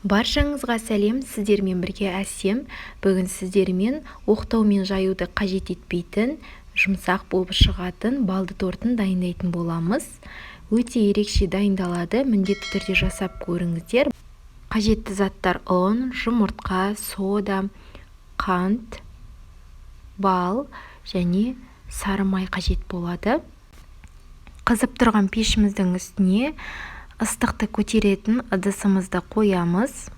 Баршаңызға сәлем! Сіздермен бірге Әсем. Бүгін сіздермен оқтаумен жаюды қажет етпейтін, жұмсақ болып шығатын балды тортын дайындайтын боламыз. Өте ерекше дайындалады, міндетті түрде жасап көріңіздер. Қажетті заттар: ұн, жұмыртқа, сода, қант, бал және сары май қажет болады. Қызып тұрған пешіміздің үстіне ыстықты көтеретін ыдысымызды қоямыз.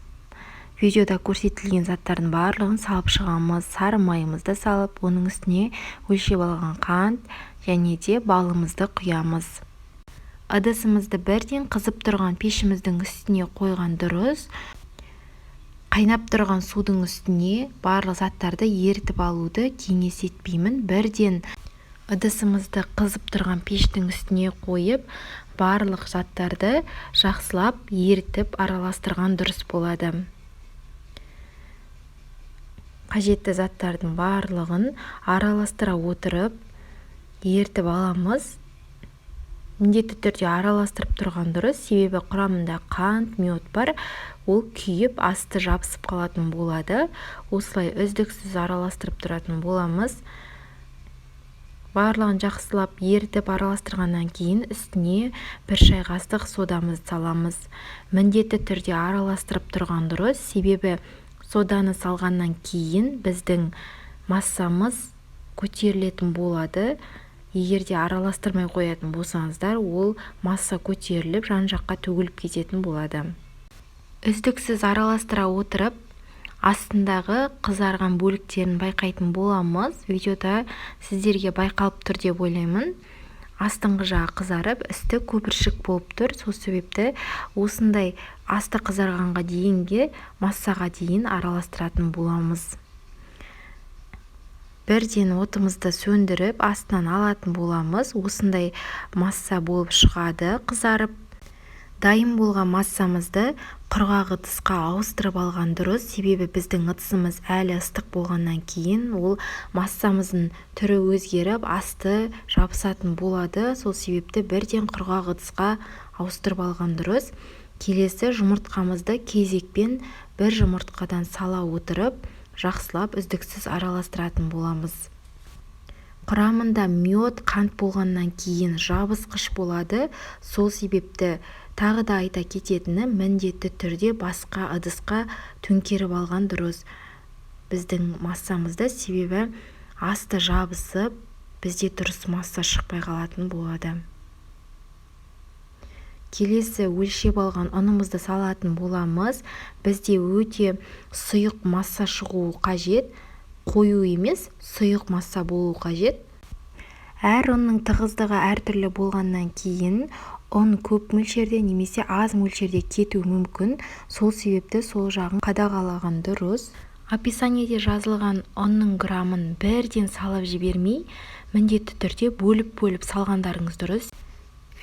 Видеода көрсетілген заттардың барлығын салып шығамыз. Сары майымызды салып, оның үстіне өлшеп алған қант және де балымызды құямыз. Ыдысымызды бірден қызып тұрған пешіміздің үстіне қойған дұрыс. Қайнап тұрған судың үстіне барлық заттарды ерітіп алуды кеңес етпеймін. Бірден ыдысымызды қызып тұрған пештің үстіне қойып, барлық заттарды жақсылап ерітіп араластырған дұрыс болады. Қажетті заттардың барлығын араластыра отырып, ерітіп аламыз. Міндетті түрде араластырып тұрған дұрыс, себебі құрамында қант, мед бар, ол күйіп, асты жабысып қалатын болады. Осылай үздіксіз араластырып тұратын боламыз. Барлығын жақсылап ерітіп араластырғаннан кейін үстіне 1 шай қасық содамызды саламыз. Міндетті түрде араластырып тұрған дұрыс, себебі соданы салғаннан кейін біздің массамыз көтерілетін болады. Егер де араластырмай қоятын болсаңыздар, ол масса көтеріліп, жан-жаққа төгіліп кететін болады. Үздіксіз араластыра отырып, астындағы қызарған бөліктерін байқайтын боламыз. Видеода сіздерге байқалып тұр деп ойлаймын. Астыңғы жағы қызарып, үсті көпіршік болып тұр. Сол себепті осындай асты қызарғанға дейінгі массаға дейін араластыратын боламыз. Бірден отымызды сөндіріп, астынан алатын боламыз. Осындай масса болып шығады қызарып. Дайын болған массамызды құрғақ ыдысқа ауыстырып алған дұрыс, себебі біздің ыдысымыз әлі ыстық болғаннан кейін ол массамыздың түрі өзгеріп, асты жабысатын болады. Сол себепті бірден құрғақ ыдысқа ауыстырып алған дұрыс. Келесі жұмыртқамызды кезекпен бір жұмыртқадан сала отырып, жақсылап үздіксіз араластыратын боламыз. Құрамында мед, қант болғаннан кейін жабысқыш болады. Сол себепті тағы да айта кететіні, міндетті түрде басқа ыдысқа төңкеріп алған дұрыс біздің массамызды, себебі асты жабысып, бізде дұрыс масса шықпай қалатын болады. Келесі өлшеп алған ұнымызды салатын боламыз. Бізде өте сұйық масса шығуы қажет, қою емес, сұйық масса болуы қажет. Әр ұнның тығыздығы әртүрлі болғаннан кейін ұн көп мөлшерде немесе аз мөлшерде кетуі мүмкін. Сол себепті сол жағын қадағалаған дұрыс. Описаниеде жазылған ұнның грамын бірден салып жібермей, міндетті түрде бөліп-бөліп салғандарыңыз дұрыс.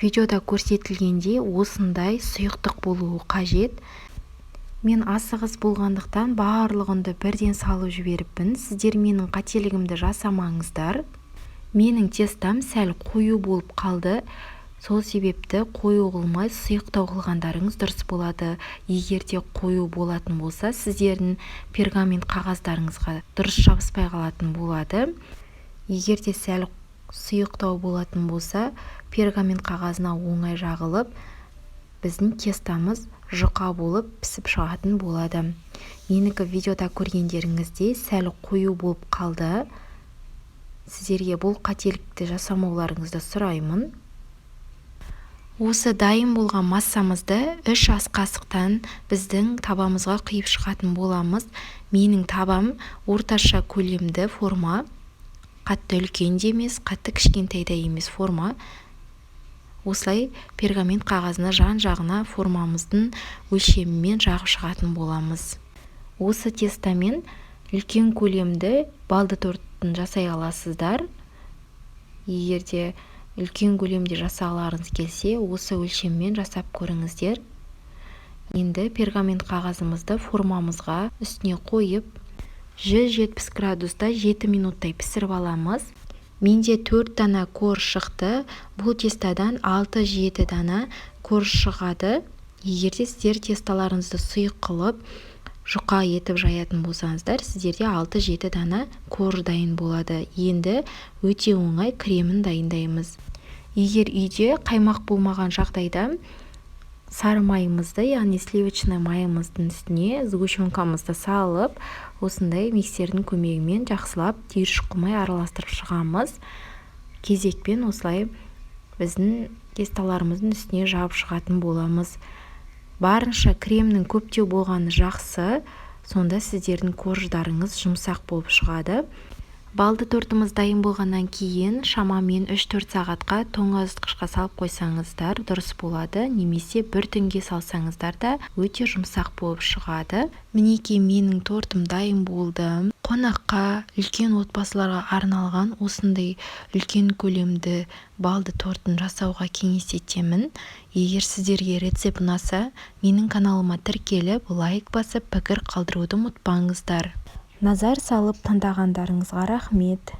Видеода көрсетілгендей осындай сұйықтық болуы қажет. Мен асығыс болғандықтан барлық ұнды бірден салып жіберіппін. Сіздер менің қателігімді жасамаңыздар. Менің тестам сәл қою болып қалды. Сол себепті қою қылмай, сұйықтау қылғандарыңыз дұрыс болады. Егер де қою болатын болса, сіздердің пергамент қағаздарыңызға дұрыс жабыспай қалатын болады. Егер де сәл сұйықтау болатын болса, пергамент қағазына оңай жағылып, біздің тестамыз жұқа болып пісіп шығатын болады. Менікі видеода көргендеріңіздей сәл қою болып қалды. Сіздерге бұл қателікті жасамауларыңызды сұраймын. Осы дайын болған массамызды 3 ас қасықтан біздің табамызға құйып шығатын боламыз. Менің табам орташа көлемді форма, қатты үлкен де емес, қатты кішкентай да емес форма. Осылай пергамент қағазына жан-жағына формамыздың өлшемімен жағып шығатын боламыз. Осы тестамен үлкен көлемді балды тортын жасай аласыздар. Егер де үлкен көлемде жасағыларыңыз келсе, осы өлшеммен жасап көріңіздер. Енді пергамент қағазымызды формамызға үстіне қойып, 170 градуста 7 минуттай пісіріп аламыз. Менде 4 дана корж шықты. Бұл тестадан 6-7 дана корж шығады. Егер де сіздер тестоларыңызды сұйық қылып, жұқа етіп жаятын болсаңыздар, сіздерде 6-7 дана корж дайын болады. Енді өте оңай кремін дайындаймыз. Егер үйде қаймақ болмаған жағдайда, сары майымызды, яғни сливочный майымыздың үстіне сгущенкамызды салып, осындай миксердің көмегімен жақсылап түйіршік қылмай араластырып шығамыз. Кезекпен осылай біздің тестоларымыздың үстіне жабып шығатын боламыз. Барынша кремнің көптеу болғаны жақсы, сонда сіздердің корждарыңыз жұмсақ болып шығады. Балды тортымыз дайын болғаннан кейін шамамен 3-4 сағатқа тоңазытқышқа салып қойсаңыздар, дұрыс болады, немесе бір түнге салсаңыздар да, өте жұмсақ болып шығады. Мінекей, менің тортым дайын болды. Қонаққа, үлкен отбасыларға арналған осындай үлкен көлемді балды тортын жасауға кеңес етемін. Егер сіздерге рецепт ұнаса, менің каналыма тіркеліп, лайк басып, пікір қалдыруды ұмытпаңыздар. Назар салып тыңдағандарыңызға рахмет.